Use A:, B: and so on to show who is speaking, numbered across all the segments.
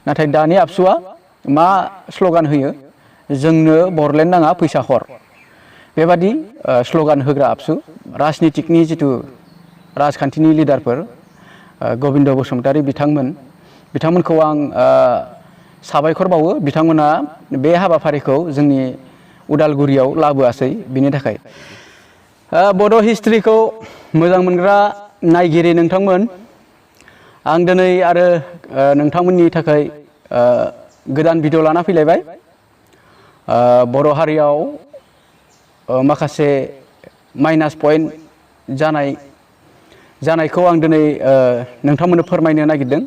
A: नाथाय दानि आबसुआ मा स्ल'गान होयो, जोंनो बरलेण्ड नाङा फैसा हर। बेबादि स्ल'गान होग्रा आबसु राजनितिकनि जिथु राजखान्थिनि लिडारफोर गबिन्द बसुमतारी बिथांमोनखौ आं साबायखर बावो। बिथांमोना बे हाबाफारिखौ जोंनि उदालगुरियाव लाबोआसै बिनि थाखाय। बड' हिस्ट्रिखौ मोजां मोनग्रा नायगिरि नोंथांमोन, आं दिनै आरो नोंथांमोननि थाखाय गोदान भिडिअ लाना फैलायबाय। बर' हारियाव माखासे माइनास पइन्ट जानायखौ आं दिनै नोंथांमोननो फोरमायनो नागिरदों।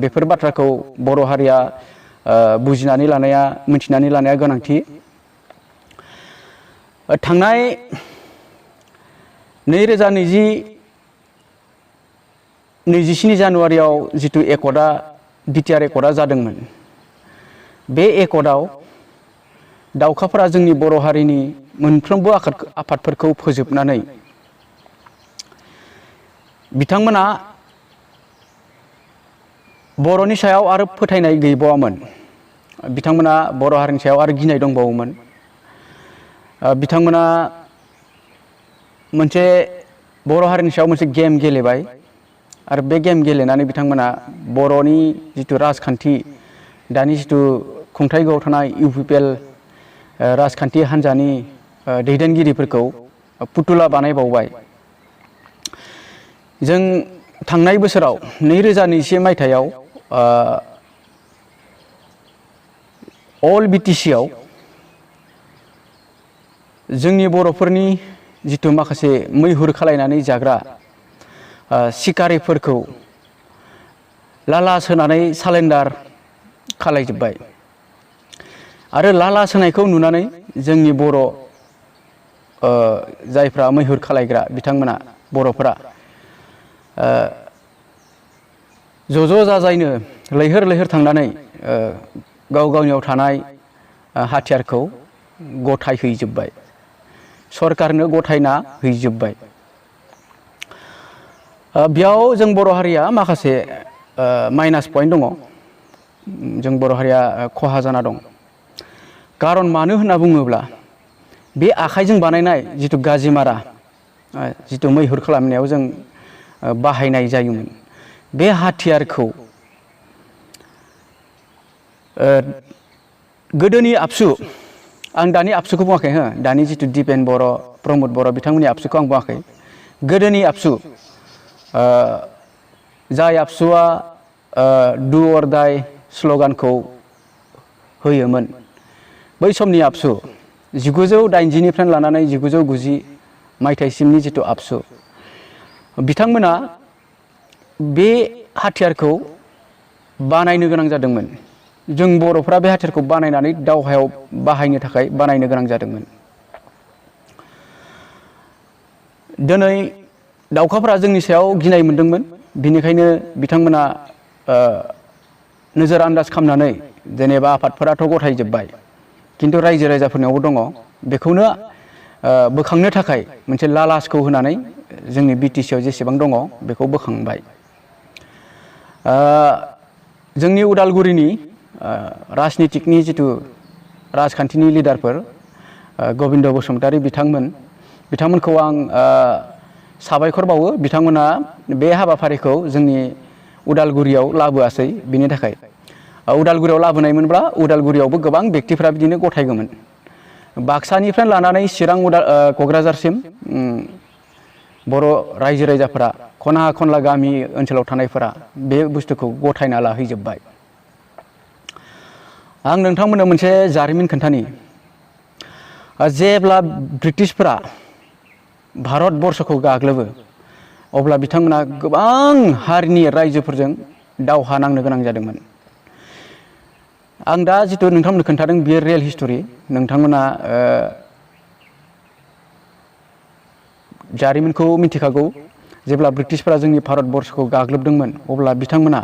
A: बेफोर बाथ्राखौ बर' हारिया बुजिनानै लानाया, मिथिनानै लानाया गोनांथि। थांनाय 2027 जानुवारियाव जिथु एकर्डआ बिटिआर एकर्डआ जादोंमोन, बे एकर्डआव दावखाफोरा जोंनि बर' हारिनि मोनफ्रोमबो आफादफोरखौ फोजोबनानै बिथांमोना बर'नि सायाव आरो फोथायनाय गैबावामोन। बिथांमोना बर' हारिनि सायाव आरो गिनाय दंबावोमोन। बिथांमोना मोनसे बर' हारिनि सायाव मोनसे गेम गेलेबाय आरो बे गेम गेलेनानै बिथांमोना बर'नि जिथु राजखान्थि, दानि जिथु खुंथायआव थानाय इउपिपिएल राजखान्थि हान्जानि दैदेनगिरिफोरखौ फुथुला बानायबावबाय। जों थांनाय बोसोराव 2021 मायथाइयाव अल बिटिसिआव जोंनि बर'फोरनि जिथु माखासे मैहुर खालायनानै जाग्रा सिखारिफोरखौ लाला सोनानै सालेन्डार खालायजोब्बाय। आरो लाला सोनायखौ नुनानै जोंनि बर' जायफ्रा मैहुर खालायग्रा बिथांमोना, बर'फोरा ज' जाजायनो लैहोर लैहोर थांनानै गाव गावनियाव थानाय हाथियारखौ गथायहैजोब्बाय, सरकारनो गथायना हैजोब्बाय। बेयाव जों बर' हारिया माखासे माइनास पइन्ट दङ। जों बर' हारिया खहा जाना दं। खारन मानो होनना बुङोब्ला, बे आखाइजों बानायनाय जिथु गाजिमारा, जिथु मैहुर खालामनायाव जों बाहायनाय जायोमोन, बे हाथियारखौ गोदोनि आबसु, आं दानि आबसुखौ बुङाखै हो, दानि जिथु दिपेन बर', प्रमद बर' बिथांमोननि आबसुखौ आं बुङाखै। गोदोनि आबसु, जाय आबसुआ डु अर डाइ स्ल'गानखौ होयोमोन, बै समनि आबसु 1980निफ्राय लानानै 1990 मायथाइसिमनि जिथु आबसु, बिथांमोना बे हाथियारखौ बानायनो गोनां जादोंमोन। जों बर'फ्रा बे हाथियारखौ बानायनानै दावहायाव बाहायनो थाखाय बानायनो गोनां जादोंमोन। दिनै दावखाफोरा जोंनि सायाव गिनाय मोनदोंमोन, बिनिखायनो बिथांमोना नोजोर आन्दाज खालामनानै, जेनेबा आफादफोराथ' गथायजोब्बाय, खिन्थु रायजो राजाफोरनियावबो दङ, बेखौनो बोखांनो थाखाय मोनसे लालासखौ होनानै जोंनि बिटिसिआव जेसेबां दङ बेखौ बोखांबाय। जोंनि उदालगुरिनि राजनितिकनि जिथु राजखान्थिनि लिडारफोर गबिन्द बसुमतारी बिथांमोनखौ आं साबायखर बावो। बिथांमोना बे हाबाफारिखौ जोंनि उदालगुरियाव लाबोआसै बिनि थाखाय। उदालगुरियाव लाबोनायमोनब्ला उदालगुरियावबो गोबां बेक्तिफ्रा बिदिनो गथायगौमोन। बाक्सानिफ्राय लानानै चिरां क'क्राझारसिम बर' रायजो राजाफोरा, खना खनला गामि ओनसोलाव थानायफोरा बे बुस्थुखौ गथायना लाहैजोब्बाय। आं नोंथांमोननो मोनसे जारिमिन खोन्थानि। जेब्ला ब्रिटिशफोरा भारतबर्षखौ गाग्लोबो, अब्ला बिथांमोना गोबां हारिनि रायजोफोरजों दावहा नांनो गोनां जादोंमोन। आं दा जिथु नोंथांमोननो खोन्थादों बियो रियेल हिस्ट'रि। नोंथांमोना जारिमिनखौ मिथिखागौ। जेब्ला ब्रिटिशफोरा जोंनि भारतबर्षखौ गाग्लोबदोंमोन, अब्ला बिथांमोना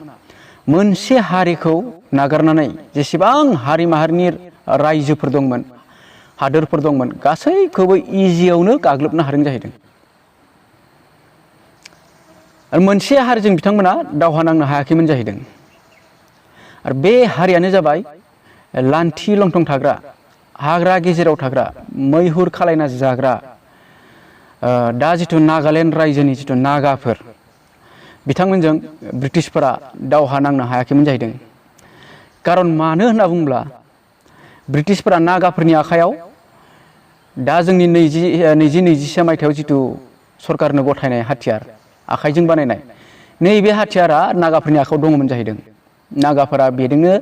A: मोनसे हारिखौ नागारनानै जेसेबां हारि माहारिनि रायजोफोर दंमोन, हादोरफोर दंमोन, गासैखौबो इजियावनो गाग्लोबनो हादों जाहैदों। मोनसे हारिजों बिथांमोना दावहा नांनो हायाखैमोन जाहैदों। आरो बे हारियानो जाबाय लान्थि लंथं थाग्रा, हाग्रा गेजेराव थाग्रा, मैहुर खालायना जाग्रा दा जिथु नागालेण्ड रायजोनि जिथु नागाफोर बिथांमोनजों ब्रिटिशफोरा दावहा नांनो हायाखैमोन जाहैदों। कारन मानो होनना बुङोब्ला ब्रिटिशफोरा नागाफोरनि आखायाव दा जोंनि 2023 मायथाइयाव जिथु सरकारनो गथायनाय हाथियार आखाइजों बानायनाय नैबे हाथियारा नागाफोरनि आखायाव दङमोन जाहैदों। नागाफोरा बेजोंनो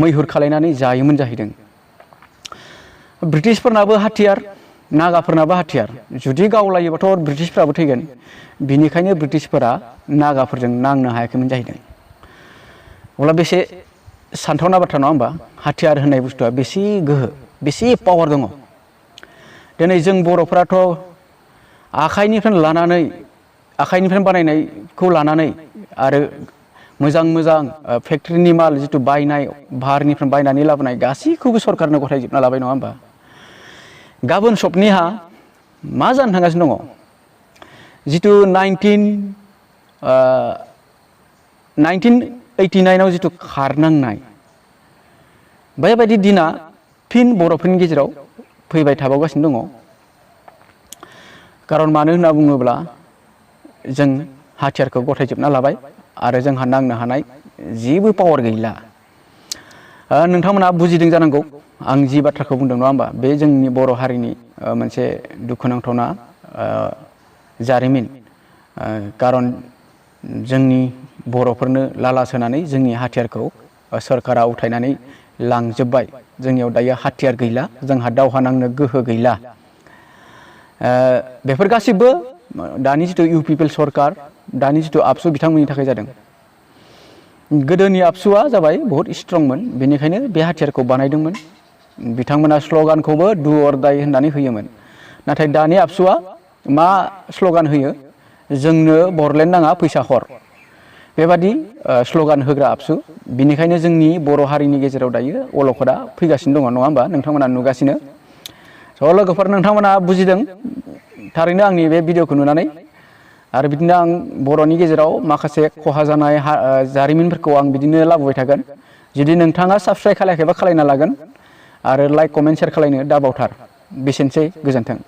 A: मैहुर खालायनानै जायोमोन जाहैदों। ब्रिटिशफोरनाबो हाथियार, नागाफोरनाबो हाथियार, जुदि गावलायोबाथ' ब्रिटिशफोराबो थैगोन। बिनिखायनो ब्रिटिशफोरा नागाफोरजों नांनो हायाखैमोन जाहैदों। अब्ला बेसे सानथावना बाथ्रा नङा होमबा? हाथियार होननाय बुस्थुआ बेसे गोहो, बेसे पावार दङ। दिनै जों बर'फोराथ' आखाइनिफ्राय बानायनायखौ लानानै आरो मोजां मोजां फेक्ट्रिनि माल जिथु बायनाय, बाहारनिफ्राय बायनानै लाबोनाय गासैखौबो सरकारनो गथायजोबना लाबाय नङा होमबा? गाबोन सबनिहा मा जानो थांगासिनो दङ? जिथु 1989 जिथु खारनांनाय बेबायदि दिना फिन बर'फोरनि गेजेराव फैबाय थाबावगासिनो दङ। कारन मानो होनना बुङोब्ला जों हाथियारखौ गथायजोबना लाबाय आरो जोंहा नांनो हानाय जेबो पावार गैला। नोंथांमोना बुजिदों जानांगौ आं जि बाथ्राखौ बुंदों नङा होमबा? बे जोंनि बर' हारिनि मोनसे दुखुनांथावना जारिमिन। कारन जोंनि बर'फोरनो लाला सोनानै जोंनि हाथियारखौ सरकारा उथायनानै लांजोब्बाय। जोंनियाव दायो हाथियार गैला, जोंहा दावहा नांनो गोहो गैला। बेफोर गासिबो दानि जिथु इउ पिपिएल सरकार, दानि जिथु आबसु बिथांमोननि थाखाय जादों। गोदोनि आबसुआ जाबाय बहुत स्ट्रंमोन, बेनिखायनो बे हाथियारखौ बानायदोंमोन। बिथांमोना स्ल'गानखौबो डु अर डाइ होननानै होयोमोन। नाथाय दानि आबसुआ मा स्ल'गान होयो? जोंनो बरलेण्ड नाङा, फैसा हर। बेबादि स्ल'गान होग्रा आबसु। बिनिखायनो जोंनि बर' हारिनि गेजेराव दायो अलखदा फैगासिनो दङ नङा होमबा? नोंथांमोना नुगासिनो। स' लोगोफोर, नोंथांमोना बुजिदों थारैनो आंनि बे भिडिअखौ नुनानै। आरो बिदिनो आं बर'नि गेजेराव माखासे खहा जानाय जारिमिनफोरखौ आं बिदिनो लाबोबाय थागोन। जुदि नोंथाङा साबस्क्राइब खालायाखैबा खालायना लागोन आरो लाइक, कमेन्ट, शेयार खालायनो दाबावथार। बेसेनोसै, गोजोन्थों।